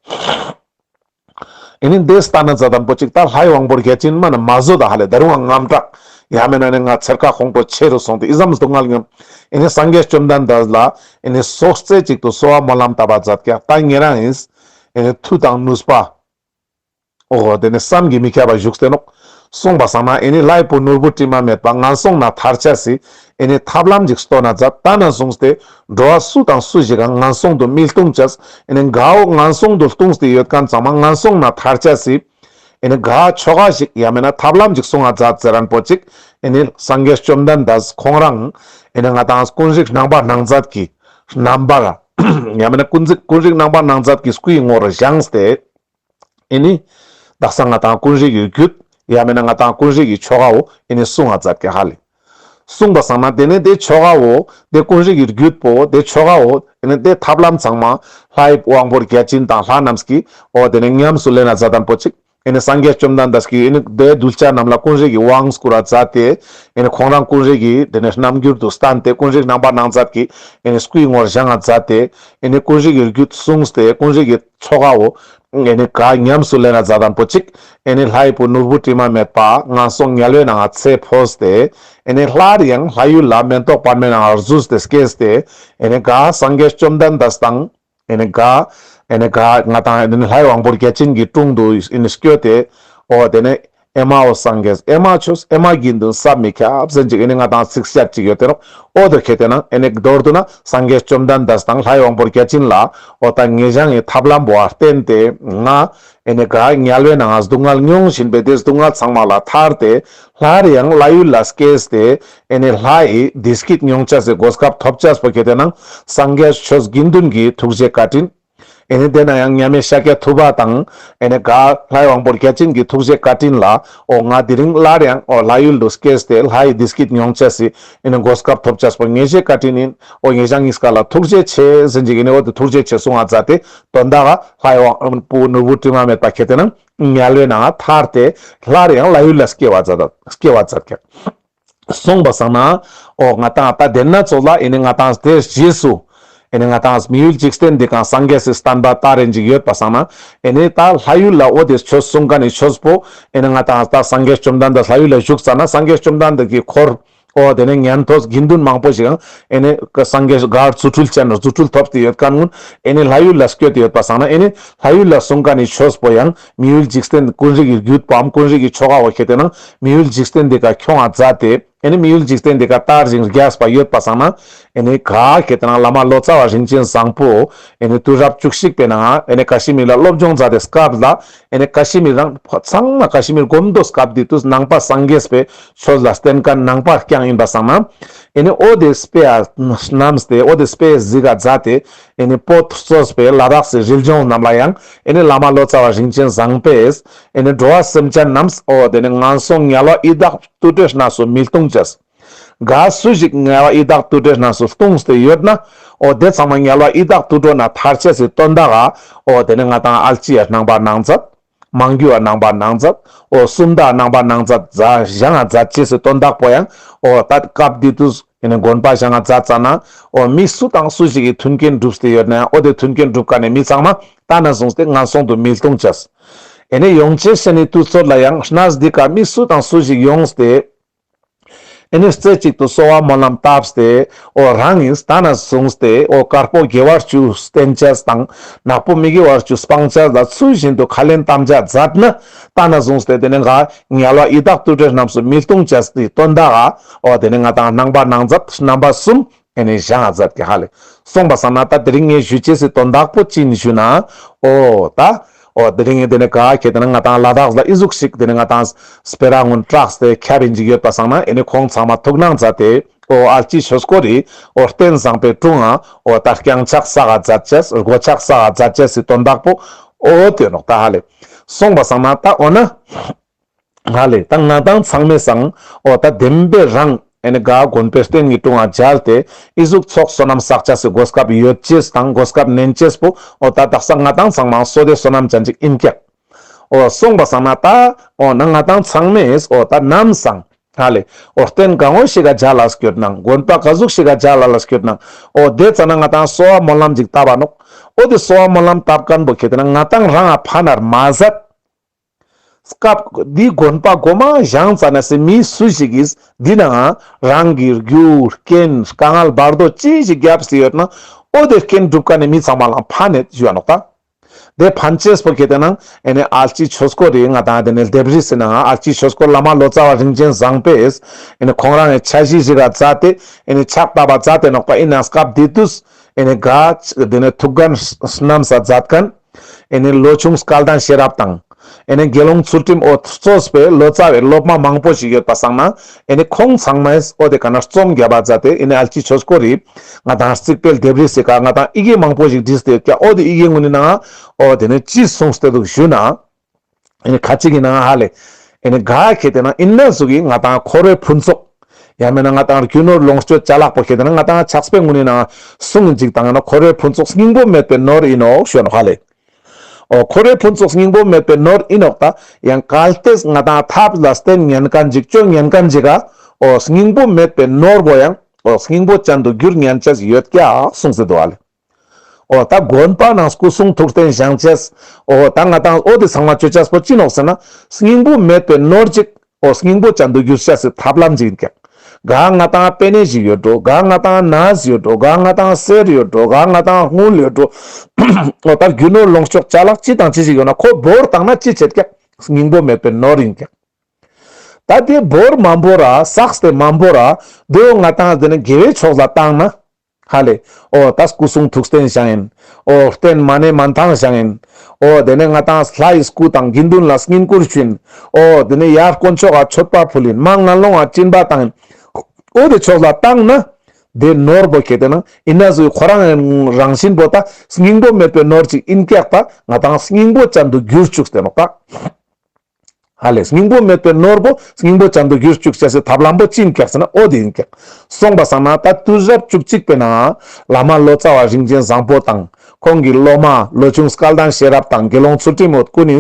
ཨེ་ནི་དེ་ལྟ་ན་མཛད་དམ་པོ་ཅིག་ད་ལྷའི་དབང་པོ་བརྒྱ་བྱིན་མ་ན་མ་བཟོད་ད་ཧ་ལེ་ད་རུང་ང་དམ་དྲག་ཡང་མིན་ན་ནི་ང་ཚེར་ཀ་ཁོང་ཁྲོ་ཆེ་རུ་སོང་སྟེ་ཨི་ཙམ་སྡུག་བསྔལ་མྱོང་། ཨེ་ནི་སངས་རྒྱས་བཅོམ་ལྡན་འདས་ལ་ཨེ་ནི་སོ་རྩེ་གཅིག་ཏུ་གསོལ་བ་སྨོན་ལམ་བཏབ་པ་མཛད་ཀྱག་ད་ཉེ་རང་ཡིན། ཨེ་ནི་མཐུ་དང་ནུས་པ། འོ་དེ་ནི་བསམ་གྱིས་མི་ཁྱབ་པ་བཞུགས་ཏེ་ནོག་གསུངས་པ་སང་ན་ཨེ་ནི་ལྷའི་བུ་ནོར་བུ་དྲི་མ་མེད་པ་ངན་སོང་ན་ཐར་ཅེས་སི་ཨེ་ནི་ཐབས་ལམ་ཅིག་སྟོན་ན་མཛད། ད་ནས་བཟུང་སྟེ་འགྲོ་བ་སུ་དང་སུ་ཞིག་ག་ངན་སོང་དུ་མི་ལྟུང་ཅེས་ཨེ་ནི་གའོ་ངན་སོང་དུ་ལྟུང་སྟེ་ཡོད་མཁན་ཚང་མ་ངན་སོང་ན་ཐར་ཅེས་སི་ཨེ་ནི་ག་ཆོ་ག་ཞིག་ཡང་མིན་ན་ཐབས་ལམ་ཅིག་གསུང་ང་མཛད་ཟེར་མཁན་པོ་ཅིག་ཨེ་ནི་སངས་རྒྱས་བཅོམ་ལྡན་འདས་ཁོང་རང་ཨེ་ནི་ང་དང་ཀུན་རིག་རྣམ་པར་སྣང་མཛད་ཀྱི་རྣམ་པ་ཡང་མིན་ན་ཀུན་རིག་ཀུན་རིག་རྣམ་པར་སྣང་མཛད་ཀྱི་སྐུའི་ངོ་བོར་བཞེངས་ཏེ། ཨེ་ནི། དག་ས་ང་དང་ཀུན་རིག་གི་རྒྱུད། ཡང་མིན་ན་ང་དང་ཀུན་རིག་གི་ཆོ་གའོ་ཨེ་ནི་གསུང་ང་མཛད་ཀྱག་ཧ་ལེ། གསུངས་པ་སང་ན་དེ་ནི་དེ་ཆོ་གའོ་དེ་ཀུན་རིག་གི་རྒྱུད་པོ་དེ་ཆོ་གའོ་ཨེ་ནི་དེ་ཐབས་ལམ་ཚང་མ་ལྷའི་དབང་པོ་བརྒྱ་བྱིན་དང་ལྷ་རྣམས་ཀྱིས་འོ་དེ་ནི་ཉམས་སུ་ལེན་ན་མཛད་དམ་པོ་ཅིག་ཨེ་ནི་སངས་རྒྱས་བཅོམ་ལྡན་འདས་ཀྱིས་ཨེ་ནི་དེ་གདུལ་བྱ་རྣམས་ལ་ཀུན་རིག་གི་དབང་བསྐུར་བ་མཛད་དེ། ཨེ་ནི་ཁོང་རང་ཀུན་རིག་གི་དེ་ནས་རྣམ་འགྱུར་དུ་བསྟན་ཏེ། ཀུན་རིག་རྣམ་པར་སྣང་མཛད་ཀྱི་ཨེ་ནི་སྐུའི་ངོར་བཞེངས་པ་མཛད་དེ། ཨེ་ནི་ཀུན་རིག་གི་རྒྱུད་གསུངས་ཏེ། ཀུན་རིག་གི་ཆོ་གའོ་ཨེ་ནི་ག་ཉམས་སུ་ལེན་ན་མཛད་དང་པོ་ཅིག་ཨེ་ནི་ལྷའི་བུ་ནོར་བུ་དྲི་མ་མེད་པ་ངན་སོང་དམྱལ་བའི་ནང་ང་ཚེ་འཕོས་ཏེ། ཨེ་ནི་སླར་ཡང་ལྷ་ཡུལ་ལ་མེ་ཏོག་པདྨའི་ནང་ང་རྫུས་ཏེ་སྐྱེས་ཏེ། ཨེ་ནི་ག་སངས་རྒྱས་བཅོམ་ལྡན་འདས་དང་ཨེ་ནི་ག་ཨེ་ནི་ག་ང་དང་ཨེ་ནི་ལྷའི་དབང་པོ་བརྒྱ་བྱིན་གྱི་དྲུང་དུ་ཨེ་ནི་སྐྱོད་དེ། འོ་དེ་ནས་ཨེ་མའོ་སངས་རྒྱས། ཨེ་མ་ཆོས། ཨེ་མ་དགེ་འདུན་ཟབ་མི་ཁྱབ་ཟེར་ཅིག་ཨེ་ནི་ང་དང་ཚིགས་བཅད་ཅིག་ཡོད་དེ་ནོག་འོ་དེ་ཁེ་ཏེ་ན་ཨེ་ནི་མདོར་བསྡུ་ན་སངས་རྒྱས་བཅོམ་ལྡན་འདས་དང་ལྷའི་དབང་པོ་བརྒྱ་བྱིན་ལ་འོ་ད་ངེས་ཀྱང་ངི་ཐབས་ལམ་བོ་ཨ་བརྟེན་ཏེ་ང་ཨེ་ནི་ག་དམྱལ་བའི་ནང་ང་སྡུག་བསྔལ་མྱོང་བཞིན་པའི་དེ་སྡུག་བསྔལ་ཚང་མ་ལ་ཐར་ཏེ། སླར་ཡང་ལྷ་ཡུལ་ལ་སྐྱེས་ཏེ་ཨེ་ནི་ལྷའི་བདེ་སྐྱིད་མྱོང་ཅེས་སི་གོ་སྐབས་ཐོབ་ཅེས་པོ་ཁེ་ཏེ་ན་སངས་རྒྱས་ཆོས་དགེ་འདུན་གྱི་ཐུགས་རྗེ་བཀའ་དྲིན། ཨེ་ནི་དེ་ན་ཡང་མཉམ་མེད་ཤཱཀྱ་ཐུབ་པ་དང་ཨེ་ནི་ག་ལྷའི་དབང་པོ་བརྒྱ་བྱིན་གྱི་ཐུགས་རྗེ་བཀའ་དྲིན་ལ་འོ་ང་དེ་རིང་སླར་ཡང་འོ་ལྷ་ཡུལ་དུ་སྐྱེས་ཏེ་ལྷའི་བདེ་སྐྱིད་མྱོང་ཅེས་སི་ཨེ་ནི་གོ་སྐབས་ཐོབ་ཅེས་པོ་ངེས་ཤེས་བཀའ་དྲིན་ཡིན། འོ་ངེས་ཀྱང་ངེས་ཀ་ལ་ཐུགས་རྗེ་ཆེ་ཟེར་ཅིག་ཨེ་ནི་འོ་དེ་ཐུགས་རྗེ་ཆེ་གསུང་བ་མཛད་དེ་དོན་དག་ག་ལྷའི་དབང་པོ་ནོར་བུ་དྲི་མ་མེད་པ་ཁེ་ཏེ་ན་དམྱལ་བའི་ནང་ང་ཐར་ཏེ་སླར་ཡང་ལྷ་ཡུལ་ལ་སྐྱེ་བ་མཛད་སྐྱེ་བ་མཛད་ཀྱག་སོང་པ་སང་ན། འོ་ང་དང་ད་དེ་ན་ཚོགས་ལ་ཨེ་ནི་ང་དང་དེ་རྗེས་སུ་ཨེ་ནི་ང་དང་མི་ཡུལ་འཇིག་རྟེན་འདི་ཀ་སངས་རྒྱས་སི་བསྟན་པ་དར་རིན་ཅིག་ཡོད་པ་སང་ན། ཨེ་ནི་ད་ལྷ་ཡུལ་ལ་འོ་དེ་ཆོས་གསུང་མཁན་ནི་ཆོས་པོ་ཨེ་ནི་ང་དང་ད་སངས་རྒྱས་བཅོམ་ལྡན་འདས་ལྷ་ཡུལ་ལ་བཞུགས་ཙ་ན་སངས་རྒྱས་བཅོམ་ལྡན་འདས་ཀྱི་འཁོར་འོ་དེ་ནས་ཉན་ཐོས་དགེ་འདུན་མང་པོ་ཞིག་ཨེ་ནི་སངས་རྒྱས་གར་རྫུ་འཕྲུལ་ཅན་རྫུ་འཕྲུལ་ཐོབ་སྟེ་ཡོད་མཁན་ཀུན་ཨེ་ནི་ལྷ་ཡུལ་ལ་སྐྱོད་དེ་ཡོད་པ་སང་ན། ཨེ་ནི་ལྷ་ཡུལ་ལ་གསུང་མཁན་ནི་ཆོས་པོ་ཡང་མི་ཡུལ་འཇིག་རྟེན་ཀུན་རིག་གི་རྒྱུད་པའམ་ཀུན་རིག་གི་ཆོ་ག་བོ་ཁེ་ཏེ་ན་མི་ཡུལ་འཇིག་རྟེན་འདི་ཀ་ཁྱོང་ང་མཛད་དེ། ཨེ་ནི་མི་ཡུལ་འཇིག་རྟེན་འདི་ཀ་དར་ཞིང་རྒྱས་པ་ཡོད་པ་སང་ན། ཨེ་ནི་ག་ཁེ་ཏེ་ན་བླ་མ་ལོ་ཙཱ་བ་རིན་ཆེན་བཟང་པོ་ཨེ་ནི་དུས་རབས་བཅུ་གཅིག་པའི་ནང་ཨེ་ནི་ཀ་ཤི་མིར་ལ་སློབ་སྦྱོང་མཛད་དེ་སྐབས་ལ། ཨེ་ནི་ཀ་ཤི་མིར་རང་ཚང་མ་ཀ་ཤི་མིར་གོམ་དོ་སྐབས་དེ་དུས་ནང་པ་སངས་རྒྱས་པའི་ཆོས་ལ་བརྟེན་མཁན་ནང་པ་རྐྱང་ཡིན་པ་སང་ན། ཨེ་ནི་འོ་དེ་དཔེ་ཨ་བསྣམས་ཏེ་འོ་དེ་དཔེ་གཟིགས་ཀ་མཛད་དེ། ཨེ་ནི་པོ་ཏོ་གཙོས་པའི་ལ་དྭགས་སི་རི་ལྗོངས་རྣམས་ལ་ཡང་ཨེ་ནི་བླ་མ་ལོ་ཙཱ་བ་རིན་ཆེན་བཟང་པོས་ཨེ་ནི་འགྲོ་བ་སེམས་ཅན་རྣམས་འོ་དེ་ནི་ངན་སོང་དམྱལ་བ་ཡི་དྭགས་དུད་འགྲོའི་གནས་སུ་མི་ལྟུང་ཅེས། ག་སུ་ཞིག་དམྱལ་བ་ཡི་དྭགས་དུད་འགྲོའི་གནས་སུ་ལྟུང་སྟེ་ཡོད་ན། འོ་དེ་ཚང་མ་དམྱལ་བ་ཡི་དྭགས་དུད་འགྲོ་ནས་ཐར་ཅེས་སི་དོན་དག་ག་འོ་དེ་ནི་ང་དང་ཨལ་ཅི་ཡ་གནང་བ་གནང་མཛད། མང་རྒྱུ་བ་གནང་བ་གནང་མཛད། འོ་སུམ་མདའ་གནང་བ་གནང་མཛད། བཞེངས་ང་མཛད་ཅེས་སི་དོན་དག་པོ་ཡང་འོ་ད་སྐབས་དེ་དུས་ཨེ་ནི་དགོན་པ་བཞེངས་ང་མཛད་ཙ་ན། འོ་མི་སུ་དང་སུ་ཞིག་གི་མཐུན་རྐྱེན་སྒྲུབ་སྟེ་ཡོད་ན་ཡང་འོ་དེ་མཐུན་རྐྱེན་སྒྲུབ་མཁན་ནི་མི་ཚང་མ་ད་ནས་བཟུང་སྟེ་ངན་སོང་དུ་མི་ལྟུང་ཅེས། ཨེ་ནི་ཡོང་ཅེས་ཤེས་ནི་དུས་ཚོད་ལ་ཡང་གནས་འདི་ཀ་མི་སུ་དང་སུ་ཞིག་ཡོངས་ཏེ། ཨེ་ནི་རྩེ་གཅིག་ཏུ་གསོལ་བ་སྨོན་ལམ་བཏབ་སྟེ། འོ་རང་ངིས་ད་ནས་བཟུང་སྟེ་འོ་དཀར་པོ་དགེ་བ་བཅུ་བསྟེན་ཅེས་དང་ནག་པོ་མི་དགེ་བ་བཅུ་སྤང་ཅེས་ལ་ཚུལ་བཞིན་དུ་ཁས་ལེན་དམ་བཅའ་མཛད་ན། ད་ནས་བཟུང་སྟེ་དེ་ནི་ག་དམྱལ་བ་ཡི་དྭགས་དུད་འགྲོའི་གནས་སུ་མི་ལྟུང་ཅེས་སི་དོན་དག་ག་འོ་དེ་ནི་ང་དང་གནང་བ་གནང་མཛད། རྣམ་པ་གསུམ་ཨེ་ནི་བཞེངས་ང་མཛད་ཀྱག་ཧ་ལེ། སོང་པ་སང་ན་ད་དེ་རིང་ངས་ཞུ་ཅེས་སི་དོན་དག་པོ་ཅི་ཡིན་ཞུ་ན། འོ་ད། འོ་དེ་རིང་ངས་དེ་ནི་ག་ཁེ་ཏེ་ན་ང་དང་ལ་དྭགས་ལ་ཨི་ཟུག་ཞིག་དེ་ནི་ང་དང་སྤེ་ར་ངུན་དྲགས་ཏེ་ཁྱབ་ཡིན་ཅིག་ཡོད་པ་སང་ན། ཨེ་ནི་ཁོང་ཚང་མ་ཐུགས་སྣང་མཛད་དེ། འོ་ཨལ་ཅི་ཆོས་སྐོར་རི་འོ་རྟེན་བཟང་པོའི་དྲུང་ང་འོ་ད་རྐྱང་ཕྱག་བསགས་ང་མཛད་ཅེས། སྒོ་ཕྱག་བསགས་ང་མཛད་ཅེས་སི་དོན་དག་པོ་འོ་དེ་ནོག་ད་ཧ་ལེ། སོང་པ་སང་ན་ད་འོ་ན། ཧ་ལེ། ད་ང་དང་ཚང་མའི་སང་འོ་ད་བདེན་པའི་རང་ཨེ་ནི་ག་དགོན་པའི་རྟེན་གྱི་དྲུང་ང་མཇལ་ཏེ་ཨི་ཟུག་ཚོགས་བསོད་ནམས་བསགས་ཅེས་སི་གོ་སྐབས་ཡོད་ཅེས་དང་གོ་སྐབས་ལེན་ཅེས་པོ་འོ་ད་དག་ས་ང་དང་ཚང་མའི་བསོད་བདེ་བསོད་ནམས་ཅན་ཅིག་ཡིན་ཀྱག། འོ་སོང་པ་སང་ན་ད་འོ་ན་ང་དང་ཚང་མས་འོ་ད་ནམ་སང་ཧ་ལེ་འོ་རྟེན་གང་བོ་ཞིག་ག་མཇལ་ལ་སྐྱོད་ནང་དགོན་པ་ག་ཟུག་ཞིག་ག་མཇལ་ལ་སྐྱོད་ནང་འོ་དེ་ཙ་ན་ང་དང་གསོལ་བ་སྨོན་ལམ་ཅིག་བཏབ་པ་ནོག། འོ་དེ་གསོལ་བ་སྨོན་ལམ་བཏབ་མཁན་པོ་ཁེ་ཏེ་ན་ང་དང་རང་ང་ཕན་ན་མ་ཟད། སྐབས་འདི་དགོན་པ་གོ་མ་བཞེངས་ཙ་ན་སི་མི་སུ་ཞིག་གིས་འདི་ནང་རང་གི་རྒྱུ་རྐྱེན་དཀའ་ངལ་བར་དོ་ཅི་ཞིག་བརྒྱབ་སྟེ་ཡོད་ན་འོ་དེ་རྐྱེན་སྒྲུབ་མཁན་ནི་མི་ཚང་མ་ལ་ཕན་ནེ་ཞུ་བ་ནོག་ད། དེ་ཕན་ཅེས་པོ་ཁེ་ཏེ་ན་ཨེ་ནི་ཨལ་ཅི་ཆོས་སྐོར་རི་ང་དང་དེ་ནི་ལྡེབས་རིས་སི་ནང་ཨལ་ཅི་ཆོས་སྐོར་བླ་མ་ལོ་ཙཱ་བ་རིན་ཆེན་བཟང་པོས་ཨེ་ནི་ཁོང་རང་གི་འཆར་གཞི་ཞིག་ག་མཛད་དེ་ཨེ་ནི་ཕྱག་བཏབ་པ་མཛད་དེ་ནོག་པ། ཨིན་ན་སྐབས་འདི་དུས་ཨེ་ནི་ག་དེ་ནི་ཐུགས་འགན་བསྣམས་ས་མཛད་མཁན། ཨེ་ནི་ལོ་ཆུང་སྐལ་ལྡན་ཤེས་རབ་དང་། ཨེ་ནི་དགེ་སློང་ཚུལ་ཁྲིམས་འོ་གཙོས་པའི་ལོ་ཙཱ་བའི་སློབ་མ་མང་པོ་ཞིག་ཡོད་པ་སང་ན། ཨེ་ནི་ཁོང་ཚང་མས་འོ་དེ་ཀ་ན་རྩོམ་བརྒྱབ་པ་མཛད་དེ་ཨེ་ནི་ཨལ་ཅི་ཆོས་སྐོར་རི་ང་དང་རྩིག་པའི་ལྡེབས་རིས་སི་ཀ་ང་དང་ཡི་གེ་མང་པོ་ཞིག་བྲིས་ཏེ་ཡོད་ཀྱག། འོ་དེ་ཡི་གེ་ངུན་ནི་ནང་འོ་དེ་ནི་ཅི་གསུངས་ཏེ་འདུག་ཞུ་ན། ཨེ་ནི་ཁ་ཅིག་གི་ནང་ཧ་ལེ། ཨེ་ནི་ག་ཁེ་ཏེ་ན་ཨིན་ན་ཟུག་གི་ང་དང་འཁོར་བའི་ཕུན་ཚོགས། ཡང་མེད་ན་ང་དང་རྒྱུ་ནོར་ལོངས་སྤྱོད་ཅ་ལག་པོ་ཁེ་ཏེ་ན་ང་དང་ཕྱག་དཔེ་ངུན་ནི་ནང་གསུངས་ཅིག་དང་ན་འཁོར་བའི་ཕུན་ཚོགས་སྙིང་པོ་མེད་པའི་ནོར་ཨིན་ནོག་ཞུ་ནོག་ཧ་ལེ། འོ་འཁོར་བའི་ཕུན་ཚོགས་སྙིང་པོ་མེད་པའི་ནོར་ཨིན་ནོག་ད། ཡང་གལ་ཏེ་ང་དང་ཐབས་ལ་བརྟེན་ཉན་ཁན་ཅིག་ཅོ་ཉན་ཁན་ཅིག་ག་འོ་སྙིང་པོ་མེད་པའི་ནོར་བོ་ཡང་འོ་སྙིང་པོ་ཅན་དུ་གྱུར་ཉན་ཅེས་ཡོད་ཀྱག་གསུངས་སེ་འདུག་ཨ་ལེ། འོ་ད་དགོན་པ་ནང་སྐུ་གསུང་ཐུགས་རྟེན་བཞེངས་ཅེས། འོ་ད་ང་དང་འོ་དེ་ཚང་མ་ཅོ་ཅེས་པོ་ཅི་ནོག་ཟེར་ན། སྙིང་པོ་མེད་པའི་ནོར་ཅིག་འོ་སྙིང་པོ་ཅན་དུ་གྱུར་ཅེས་སི་ཐབས་ལམ་ཅིག་ཨིན་ཀྱག་ག་ང་དང་པེ་ནེ་ཞིག་ཡོད་འགྲོ། ག་ང་དང་ནས་ཡོད་འགྲོ། ག་ང་དང་གསེར་ཡོད་འགྲོ། ག་ང་དང་དངུལ་ཡོད་འགྲོ། འོ་ད་རྒྱུ་ནོར་ལོངས་སྤྱོད་ཅ་ལག་ཅི་དང་ཅི་ཞིག་ཡོད་ན་ཁོ་བོར་བཏང་ན་ཅི་ཆེད་ཀྱག་སྙིང་པོ་མེད་པའི་ནོར་ཨིན་ཀྱག་ད་དེ་བོར་མ་བོར་ར་བསགས་ཏེ་མ་བོར་ར་དེའོ་ང་དང་དེ་ནི་དགེ་བའི་ཕྱོགས་ལ་བཏང་ན། ཧ་ལེ། འོ་ད་སྐུ་གསུང་ཐུགས་རྟེན་བཞེངས་ཨིན། འོ་རྟེན་མ་ཎི་མན་ཐང་བཞེངས་ཨིན། འོ་དེ་ནས་ང་དང་ལྷའི་སྐུ་དང་དགེ་འདུན་ལ་བསྙེན་བཀུར་ཞུ་ཨིན། འོ་དེ་ནས་ཡར་དཀོན་མཆོག་ག་མཆོད་པ་ཕུལ་ཨིན། མར་ངན་སློང་ང་སྦྱིན་པ་བཏང་ཨིན། འོ་དེ་ཕྱོགས་ལ་བཏང་ན། དེ་ནོར་བོ་ཁྱེར་ཏེ་ན་ཨིན་ན་ཟུག་ཁོ་རང་རང་བཞིན་པོ་ད་སྙིང་པོ་མེད་པའི་ནོར་ཅིག་ཨིན་ཀྱག་ད་ང་དང་སྙིང་པོ་ཅན་དུ་གྱུར་བཅུག་སྟེ་ནོག་ད། ཧ་ལེ། སྙིང་པོ་མེད་པའི་ནོར་བོ་སྙིང་པོ་ཅན་དུ་གྱུར་བཅུག་ཅེས་སི་ཐབས་ལམ་པོ་ཅི་ཨིན་ཀྱག་ཟེར་ན་འོ་དེ་ཨིན་ཀྱག་སོང་པ་སང་ན་ད་དུས་རབས་བཅུ་གཅིག་པའི་ནང་བླ་མ་ལོ་ཙཱ་བ་རིན་ཆེན་བཟང་པོ་དང་ཁོང་གི་སློབ་མ་ལོ་ཆུང་སྐལ་ལྡན་ཤེས་རབ་དང་དགེ་སློང་ཚུལ་ཁྲིམས་འོ་ཀུན་ནི།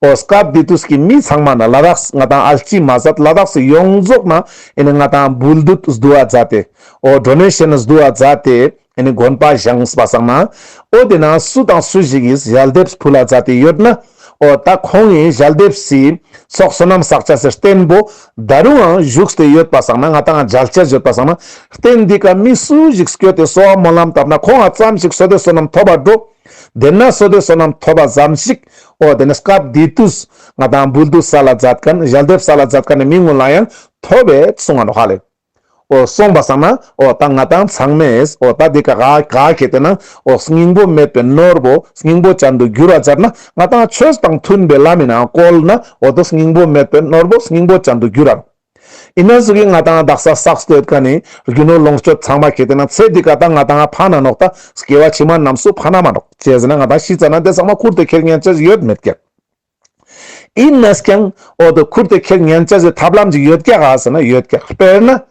འོ་སྐབས་དེ་དུས་ཀྱི་མི་ཚང་མ་ན་ལ་དྭགས་ང་དང་ཨལ་ཅི་མ་ཟད་ལ་དྭགས་སི་ཡོངས་རྫོགས་ན་ཨེ་ནི་ང་དང་འབུལ་སྡུད་བསྡུ་བ་མཛད་དེ། འོ་ཌོ་ནེ་ཤན་བསྡུ་བ་མཛད་དེ། ཨེ་ནི་དགོན་པ་བཞེངས་པ་སང་ན། འོ་དེ་ན་སུ་དང་སུ་ཞིག་གིས་ཞལ་འདེབས་ཕུལ་ལ་མཛད་དེ་ཡོད་ན། འོ་ད་ཁོང་གི་ཞལ་འདེབས་སི་ཚོགས་བསོད་ནམས་བསགས་ཅེས་སི་རྟེན་པོ་ད་རུང་ཡང་བཞུགས་ཏེ་ཡོད་པ་སང་ན་ང་དང་མཇལ་ཅེས་ཡོད་པ་སང་ན། རྟེན་འདི་ཀ་མི་སུ་ཞིག་སྐྱོད་དེ་གསོལ་བ་སྨོན་ལམ་བཏབ་ན་ཁོང་ང་ཙམ་ཞིག་བསོད་བདེ་བསོད་ནམས་ཐོབ་པ་འགྲོ། དེ་ན་བསོད་བདེ་བསོད་ནམས་ཐོབ་པ་ཙམ་ཞིག་འོ་དེ་ནི་སྐབས་དེ་དུས་ང་དང་འབུལ་སྡུད་ས་ལ་མཛད་མཁན་ཞལ་འདེབས་ས་ལ་མཛད་མཁན་ནི་མི་ངོ་ལ་ཡང་ཐོབ་པས་གསུང་ང་ནོག་ཧ་ལེ། འོ་སོང་པ་སང་ན་འོ་ད་ང་དང་ཚང་མས་འོ་ད་འདི་ཀ་ག་ག་ཁྱེར་ཏེ་ན་འོ་སྙིང་པོ་མེད་པའི་ནོར་བོ་སྙིང་པོ་ཅན་དུ་འགྱུར་བ་མཛད་ན་ང་དང་ཆོས་དང་མཐུན་པའི་ལམ་མི་ནང་བཀོལ་ན་འོ་ད་སྙིང་པོ་མེད་པའི་ནོར་བོ་སྙིང་པོ་ཅན་དུ་འགྱུར་ར། ཨིན་ན་ཟུག་གི་ང་དང་དག་ས་བསགས་ཏེ་ཡོད་མཁན་ནི་རྒྱུ་ནོར་ལོངས་སྤྱོད་ཚང་མ་ཁྱེར་ཏེ་ན་ཚེ་འདི་ཀ་ད་ང་དང་ཕན་ན་ནོག་ད་སྐྱེ་བ་ཕྱི་མ་རྣམས་སུ་ཕན་ན་མ་ནོག་ཅི་ཟེར་ན་ང་དང་ཤི་ཙ་ན་དེ་ཚང་མ་ཁུར་ཏེ་ཁྱེར་ཉན་ཅེས་ཡོད་མེད་ཀྱག་ཨིན་ན་ཀྱང་འོ་དོ་ཁུར་ཏེ་ཁྱེར་ཉན་ཅེས་སི་ཐབས་ལམ་ཅིག་ཡོད་ཀྱག་ག་ཟེར་ན་ཡོད་ཀྱག་དཔེར་ན་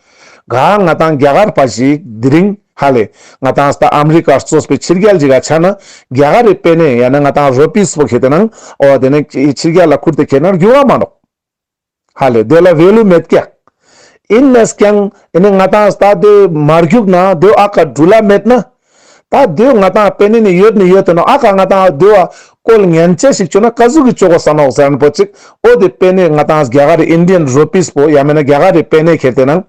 ག་ང་དང་རྒྱ་གར་པ་ཞིག་དེ་རིང་ཧ་ལེ་ང་དང་ད་ཨ་མི་རི་ཀ་གཙོས་པའི་ཕྱི་རྒྱལ་ཅིག་ག་ཆ་ན་རྒྱ་གར་རི་པེ་ནེ་ཡང་ན་ང་དང་རོ་པིས་པོ་ཁྱེར་ཏེ་ན་འོ་དེ་ནི་ཕྱི་རྒྱལ་ལ་ཁུར་ཏེ་ཁྱེར་ན་རྒྱུ་བ་མ་ནོག་ཧ་ལེ་དེ་ལ་ཝེ་ལུ་མེད་ཀྱག་ཨིན་ན་ཀྱང་ཨེ་ནི་ང་དང་ད་དེ་མ་རྒྱུག་ན་དེ་ཨ་ཀ་འགྲུལ་ལ་མེད་ན། ད་དེ་ང་དང་པེ་ནེ་ནི་ཡོད་ནི་ཡོད་དེ་ནོ་ཨ་ཀ་ང་དང་དེ་བ་བཀོལ་ཉན་ཅེས་ཞིག་བཅོ་ན་ཀ་ཟུག་གི་བཅོ་གོས་ནོག་ཟེར་ན་པོ་ཅིག་འོ་དེ་པེ་ནེ་ང་དང་རྒྱ་གར་ཨིན་ཌི་ཡན་རོ་པིས་པོ་ཡང་མེད་ན་རྒྱ་གར་རི་པེ་ནེ་ཁྱེར་ཏེ་ན།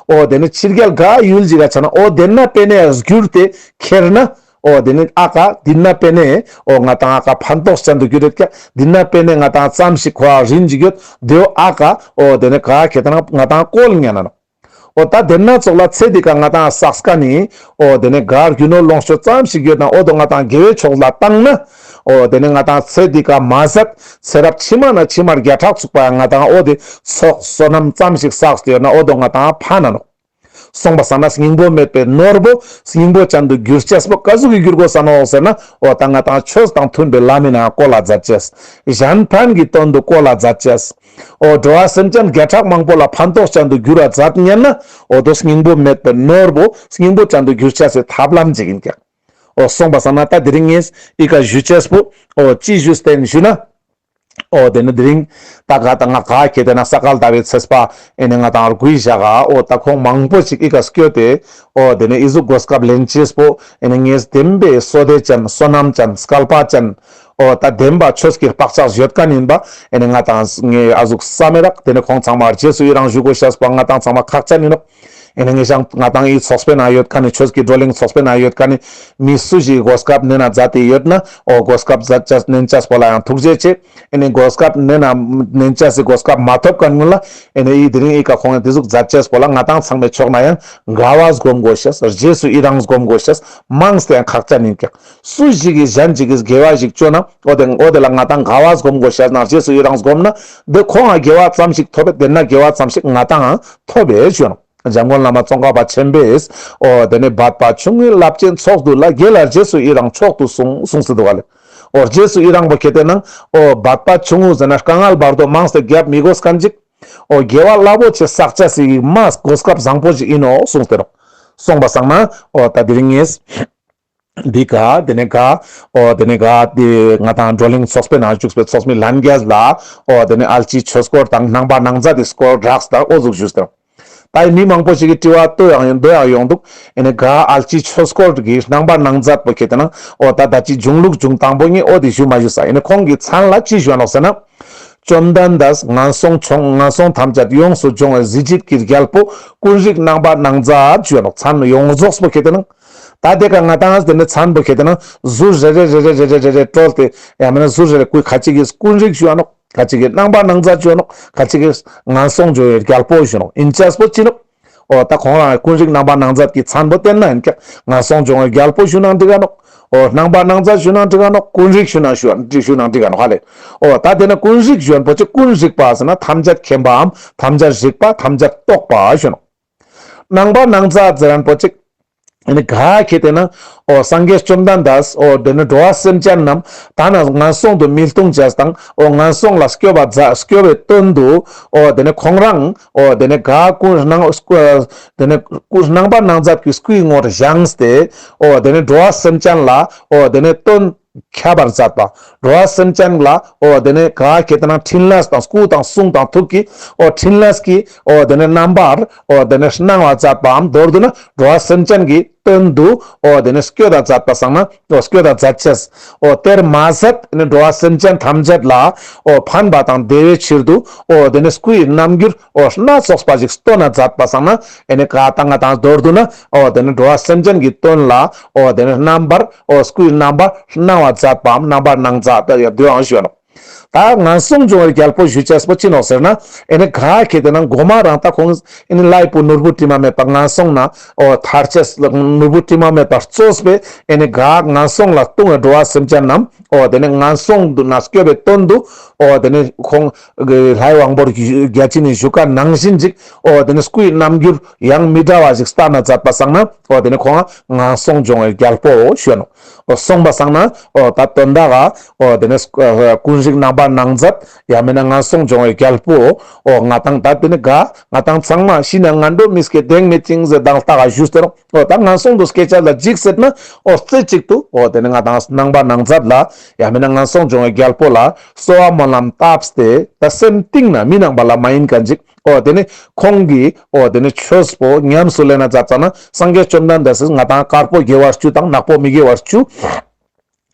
འོ་དེ་ནི་ཕྱི་རྒྱལ་ག་ཡུལ་ཅིག་ག་ཆ་ན་འོ་དེ་ན་པེ་ནེ་ཡ་བསྒྱུར་ཏེ་ཁྱེར་ན། འོ་དེ་ནི་ཨ་ཀ་དེ་ན་པེ་ནེ་འོ་ང་དང་ཨ་ཀ་ཕན་ཐོགས་ཅན་དུ་གྱུར་ཡོད་ཀྱག་དེ་ན་པེ་ནེ་ང་དང་ཙམ་ཞིག་ཁོ་ཨ་རིན་ཅིག་ཡོད་དེ་འོ་ཨ་ཀ་འོ་དེ་ནི་ག་ཁྱེར་ཏེ་ན་ང་དང་བཀོལ་ཉན་ན་ནོག་འོ་ད་དེ་ན་ཙོགས་ལ་ཚེ་འདི་ཀ་ང་དང་བསགས་མཁན་ནི་འོ་དེ་ནི་ག་རྒྱུ་ནོར་ལོངས་སྤྱོད་ཙམ་ཞིག་ཡོད་ན་འོ་དོ་ང་དང་དགེ་བའི་ཕྱོགས་ལ་བཏང་ན། འོ་དེ་ནི་ང་དང་ཚེ་འདི་ཀ་མ་ཟད་ཚེ་རབས་ཕྱི་མ་ན་ཕྱི་མར་བརྒྱ་ཕྲག་ཚུགས་པ་ཡང་ང་དང་འོ་དེ་ཚོགས་བསོད་ནམས་ཙམ་ཞིག་བསགས་ཏེ་ཡོད་ན་འོ་དོ་ང་དང་ཕན་ན་ནོག་སོང་པ་སང་ན་སྙིང་པོ་མེད་པའི་ནོར་བོ་སྙིང་པོ་ཅན་དུ་འགྱུར་ཅེས་པོ་ཀ་ཟུག་གི་འགྱུར་དགོས་ས་ནོག་ཟེར་ན་འོ་ད་ང་དང་ཆོས་དང་མཐུན་པའི་ལམ་མི་ནང་བཀོལ་ལ་མཛད་ཅེས། གཞན་ཕན་གྱི་དོན་དུ་བཀོལ་ལ་མཛད་ཅེས། འོ་འགྲོ་བ་སེམས་ཅན་བརྒྱ་ཕྲག་མང་པོ་ལ་ཕན་ཐོགས་ཅན་དུ་འགྱུར་བ་མཛད་ཉན་ན་འོ་དོ་སྙིང་པོ་མེད་པའི་ནོར་བོ་སྙིང་པོ་ཅན་དུ་འགྱུར་ཅེས་སི་ཐབས་ལམ་ཅིག་ཨིན་ཀྱག་འོ་སོང་པ་སང་ན་ད་དེ་རིང་ངས་ཨི་ཀ་ཞུ་ཅེས་པོ་འོ་ཅི་ཞུས་ཏེ་ཨིན་ཞུ་ན། འོ་དེ་ནི་དེ་རིང་ད་ག་ད་ང་ག་ཁྱེར་ཏེ་ན་ས་ག་ཟླ་བའི་ཚེས་པ་ཨེ་ནི་ང་དང་རྒུད་བཞག་ག་འོ་ད་ཁོང་མང་པོ་ཞིག་ཨི་ཀ་སྐྱོད་དེ་འོ་དེ་ནི་ཨི་ཟུག་གོ་སྐབས་ལེན་ཅེས་པོ་ཨེ་ནི་ངས་བདེན་པའི་བསོད་བདེ་ཅན་བསོད་ནམས་ཅན་སྐལ་པ་ཅན་འོ་ད་བདེན་པ་ཆོས་ཀྱི་བག་ཆགས་ཡོད་མཁན་ཡིན་པ་ཨེ་ནི་ང་དང་ངས་ཨ་ཟུག་བསམ་མེད་རག་དེ་ནི་ཁོང་ཚང་མ་རྗེས་སུ་ཡི་རང་ཞུ་དགོས་ཤེས་པོ་ང་དང་ཚང་མ་ཁག་ཅན་ཡིན་ནོག་ཨེ་ནི་ངེ་ཞང་ང་དང་ཨི་ཚོགས་པའི་ནང་ཡོད་མཁན་ནི་ཆོས་ཀྱི་བགྲོ་གླེང་ཚོགས་པའི་ནང་ཡོད་མཁན་ནི་མི་སུ་ཞིག་གོ་སྐབས་ནེན་ན་མཛད་དེ་ཡོད་ན་འོ་གོ་སྐབས་མཛད་ཅེས་ནེན་ཅེས་པོ་ལ་ཡང་ཐུགས་རྗེ་ཆེ། ཨེ་ནི་གོ་སྐབས་ནེན་ན་ནེན་ཅེས་སི་གོ་སྐབས་མ་ཐོབ་མཁན་ཀུན་ལ་ཨེ་ནི་ཨི་དེ་རིང་ཨི་ཀ་ཁོང་ཡང་དེ་ཟུག་མཛད་ཅེས་པོ་ལ་ང་དང་ཚང་མའི་ཕྱོགས་ནས་ཡང་དགའ་བ་སྒོམ་དགོས་ཤེས་རྗེས་སུ་ཡི་རང་སྒོམ་དགོས་ཤེས་མངས་ཏེ་ཡང་ཁག་ཅན་ཡིན་ཀྱག་སུ་ཞིག་གིས་གཞན་ཅིག་གིས་དགེ་བ་ཞིག་བཅོ་ན་འོ་དེ་འོ་དེ་ལ་ང་དང་དགའ་བ་སྒོམ་དགོས་ཤེས་ན་རྗེས་སུ་ཡི་རང་སྒོམ་ན་དེ་ཁོང་ང་དགེ་བ་ཙམ་ཞིག་ཐོབ་པས་དེ་ན་དགེ་བ་ཙམ་ཞིག་ང་དང་ཐོབ་པས་ཞུ་ནོག་འཇམ་མགོན་བླ་མ་ཙོང་ཁ་པ་ཆེན་པོས་འོ་དེ་ནི་འབད་པ་ཆུང་ངུའི་རླབས་ཆེན་ཚོགས་འདུ་ལ། དགེ་ལ་རྗེས་སུ་ཡི་རང་མཆོག་ཏུ་གསུངས་གསུངས་སེ་འདུག་ག་ལེ། འོ་རྗེས་སུ་ཡི་རང་པོ་ཁྱེར་ཏེ་ན་འོ་འབད་པ་ཆུང་ངུ་ཟེར་ན་དཀའ་ངལ་བར་དོ་མངས་ཏེ་རྒྱབ་མི་དགོས་མཁན་ཅིག་འོ་དགེ་བ་རླབས་པོ་ཆེ་བསགས་ཅེས་སི་མ་གོ་སྐབས་བཟང་པོ་ཞིག་ཡིན་ནོག་གསུངས་ཏེ་རོག་སོང་པ་སང་ན་འོ་ད་དེ་རིང་ངས་ འདི་ག་དེ་ནས་ག་འོ་དེ་ནས་ག་དེ་ང་དང་བགྲོ་གླེང་ཚོགས་པའི་ནང་བཅུག་པའི་ཚོགས་མི་ལྷན་རྒྱས་ལ་འོ་དེ་ནས་ཨལ་ཅི་ཆོས་སྐོར་དང་རྣམ་པར་སྣང་མཛད་དེ་སྐོར་རགས་དང་འོ་ཟུག་ཞུས་ཏེ། ད་མི་མང་པོ་ཞིག་གི་དྲི་བ་ལྟོས་ཡང་ཡོང་འདུག་ཨེ་ནས་ག་ཨལ་ཅི་ཆོས་སྐོར་གྱི་རྣམ་པར་སྣང་མཛད་པོ་ཁེ་ཏེ་ན་འོ་ད་ད་ཅི་གཞུང་ལུགས་གཞུང་དང་པོ་ངས་འོ་དེ་ཞུ་མ་ཞུ་ས་ཨེ་ནས་ཁོང་གི་མཚན་ལ་ཅི་ཞུ་ནོག་ཟེར་ན། བཅོམ་ལྡན་འདས་ངན་སོང་སྦྱོང་ངན་སོང་ཐམས་ཅད་ཡོངས་སུ་སྦྱོང་བའི་གཟི་བརྗིད་ཀྱི་རྒྱལ་པོ་ཀུན་རིག་རྣམ་པར་སྣང་མཛད་ཞུ་ནོག་མཚན་ཡོངས་རྫོགས་པོ་ཁེ་ཏེ་ན། ད་དེ་ཀ་ང་དང་དེ་ནས་མཚན་པོ་ཁེ་ཏེ་ན་ཟུར་རེ་རེ་རེ་རེ་བཀྲོལ་ཏེ་ཡང་མིན་ན་ཟུར་རེ་རེ་ཀུན་ཁ་ཅིག་གིས་ཀུན་རིག་ཞུ་ནོག་ཁ་ཅིག་གིས་རྣམ་པར་སྣང་མཛད་ཞུ་ནོག་ཁ་ཅིག་གིས་ངན་སོང་སྦྱོང་བའི་རྒྱལ་པོ་ཞུ་ནོག་ཨིན་ཅེས་པོ་ཅི་ནོག་འོ་ད་ཁོང་རང་ཀུན་རིག་རྣམ་པར་སྣང་མཛད་ཀྱི་མཚན་པོ་བསྟན་ན་ཡིན་ཀྱང་ངན་སོང་སྦྱོང་བའི་རྒྱལ་པོ་ཞུ་ན་འགྲིག་ག་ནོག་འོ་རྣམ་པར་སྣང་མཛད་ཞུ་ན་འགྲིག་ག་ནོག་ཀུན་རིག་ཞུ་ན་ཞུ་ཞུ་ན་འགྲིག་ག་ནོག་ཧ་ལེ། འོ་ད་དེ་ནས་ཀུན་རིག་ཞུ་ན་པོ་ཅིག་ཀུན་རིག་པ་ཟེར་ན་ཐམས་ཅད་མཁྱེན་པའམ་ཐམས་ཅད་རིག་པ་ཐམས་ཅད་རྟོགས་པ་ཞུ་ནོག་རྣམ་པར་སྣང་མཛད་ཟེར་ན་པོ་ཅིག་ཨེ་ནི་ག་ཁེ་ཏེ་ན་འོ་སངས་རྒྱས་བཅོམ་ལྡན་འདས་འོ་དེ་ནི་འགྲོ་བ་སེམས་ཅན་རྣམས་ད་ན་ངན་སོང་དུ་མི་ལྟུང་ཅེས་དང་འོ་ངན་སོང་ལ་སྐྱོབ་པ་མཛད་སྐྱོབ་པའི་དོན་དུ་འོ་དེ་ནི་ཁོང་རང་འོ་དེ་ནི་ག་ཀུན་སྣང་དེ་ནི་ཀུན་རྣམ་པར་སྣང་མཛད་ཀྱི་སྐུའི་ངོར་བཞེངས་ཏེ་འོ་དེ་ནི་འགྲོ་བ་སེམས་ཅན་ལ་འོ་དེ་ནི་དོན་ཁྱབ་པར་མཛད་པ། འགྲོ་བ་སེམས་ཅན་ལ་འོ་དེ་ནས་ག་ཁེ་ཏེ་ན་ཕྲིན་ལས་དང་སྐུ་དང་གསུང་དང་ཐུགས་ཀྱི་འོ་ཕྲིན་ལས་ཀྱི་འོ་དེ་ནས་རྣམ་པར་འོ་དེ་ནས་སྣང་བ་མཛད་པའམ་མདོར་བསྡུ་ན་འགྲོ་བ་སེམས་ཅན་གྱི་དོན་དུ་འོ་དེ་ནས་སྐྱོད་ད་མཛད་པ་སང་ན་འོ་སྐྱོད་ད་མཛད་ཅེས་འོ་དེར་མ་ཟད་ནི་འགྲོ་བ་སེམས་ཅན་ཐམས་ཅད་ལ་འོ་ཕན་པ་དང་བདེ་བའི་ཕྱིར་དུ་འོ་དེ་ནས་སྐུའི་རྣམ་འགྱུར་འོ་སྣ་ཚོགས་པ་ཞིག་སྟོན་ན་མཛད་པ་སང་ན་ཨེ་ནི་ག་ད་ང་དང་མདོར་བསྡུ་ན་འོ་དེ་ནས་འགྲོ་བ་སེམས་ཅན་གྱི་དོན་ལ་འོ་དེ་ནས་རྣམ་པར་འོ་སྐུའི་རྣམ་པར་སྣང་བ་མཛད་པའམ་རྣམ་པར་སྣང་མཛད་ད་ཡ་དུའང་ཞུ་ནོག་ད་ངན་སོང་སྦྱོང་བའི་རྒྱལ་པོ་ཞུ་ཅེས་པོ་ཅི་ནོག་ཟེར་ན་ཨེ་ནི་ག་ཁེ་ཏེ་ན་གོ་མ་རང་ད་ཁོང་ཨེ་ནི་ལྷའི་བུ་ནོར་བུ་དྲི་མ་མེད་པ་ངན་སོང་ན་འོ་ཐར་ཅེས་ནོར་བུ་དྲི་མ་མེད་པ་གཙོས་པའི་ཨེ་ནི་ག་ངན་སོང་ལ་ལྟུང་བའི་འགྲོ་བ་སེམས་ཅན་རྣམས་འོ་དེ་ནི་ངན་སོང་དུ་ན་སྐྱོབ་པའི་དོན་དུ་འོ་དེ་ནི་ཁོང་གི་ལྷའི་དབང་པོ་བརྒྱ་བྱིན་ནི་བཞུགས་ཀ་ནང་བཞིན་ཅིག་འོ་དེ་ནི་སྐུའི་རྣམ་འགྱུར་ཡང་མི་འདྲ་བ་ཞིག་སྟན་ན་མཛད་པ་སང་ན་འོ་དེ་ནི་ཁོང་ངན་སོང་སྦྱོང་བའི་རྒྱལ་པོ་ཞུ་ནོག་འོ་སོང་པ་སང་ན་འོ་ད་དོན་དག་ག་འོ་དེ་ནི་ཀུན་རིག་རྣམ་པར་སྣང་མཛད་ཡང་མིན་ན་ངན་སོང་སྦྱོང་བའི་རྒྱལ་པོ་འོ་ང་དང་ད་དེ་ནི་ག་ང་དང་ཚང་མ་ཤི་ན་ངན་འགྲོ་མི་སྐྱེ་གདེང་མེད་ཅིང་ཟེར་དང་ལྟ་ག་ཞུས་ཏེ་རོ། འོ་ད་ངན་སོང་དུ་སྐྱེ་ཅེས་ལ་འཇིགས་ཟེར་ན་འོ་རྩེ་གཅིག་ཏུ་འོ་དེ་ནི་ང་དང་རྣམ་པར་སྣང་མཛད་ལ་ཡང་མིན་ན་ངན་སོང་སྦྱོང་བའི་རྒྱལ་པོ་ལ་གསོལ་བ་སྨོན་ལམ་བཏབ་སྟེ་ད་སེམས་གཏིང་ན་མི་སྣང་བ་ལ་མ་ཡིན་མཁན་ཅིག་འོ་དེ་ནི་ཁོང་གི་འོ་དེ་ནི་ཆོས་པོ་ཉམས་སུ་ལེན་ན་མཛད་ཙ་ན་སངས་རྒྱས་བཅོམ་ལྡན་འདས་སི་ང་དང་དཀར་པོ་དགེ་བ་བཅུ་དང་ནག་པོ་མི་དགེ་བ་བཅུ་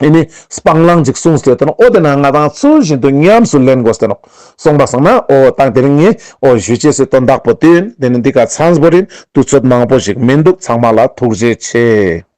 ཨེ་ནི་སྤང་བླང་ཅིག་གསུངས་ཏེ་ཡོད་དེ་ནོག་འོ་དེ་ན་ང་དང་ཚུལ་བཞིན་དུ་ཉམས་སུ་ལེན་དགོས་ཏེ་ནོག་སོང་པ་སང་ན་འོ་ད་དེ་རིང་ངས་འོ་ཞུ་ཅེས་སི་དོན་དག་པོ་དེ་ཡིན། དེ་ནི་འདི་ག་མཚམས་བོར་ཡིན། དུས་ཚོད་མང་པོ་ཞིག་མི་འདུག་ཚང་མ་ལ་ཐུགས་རྗེ་ཆེ།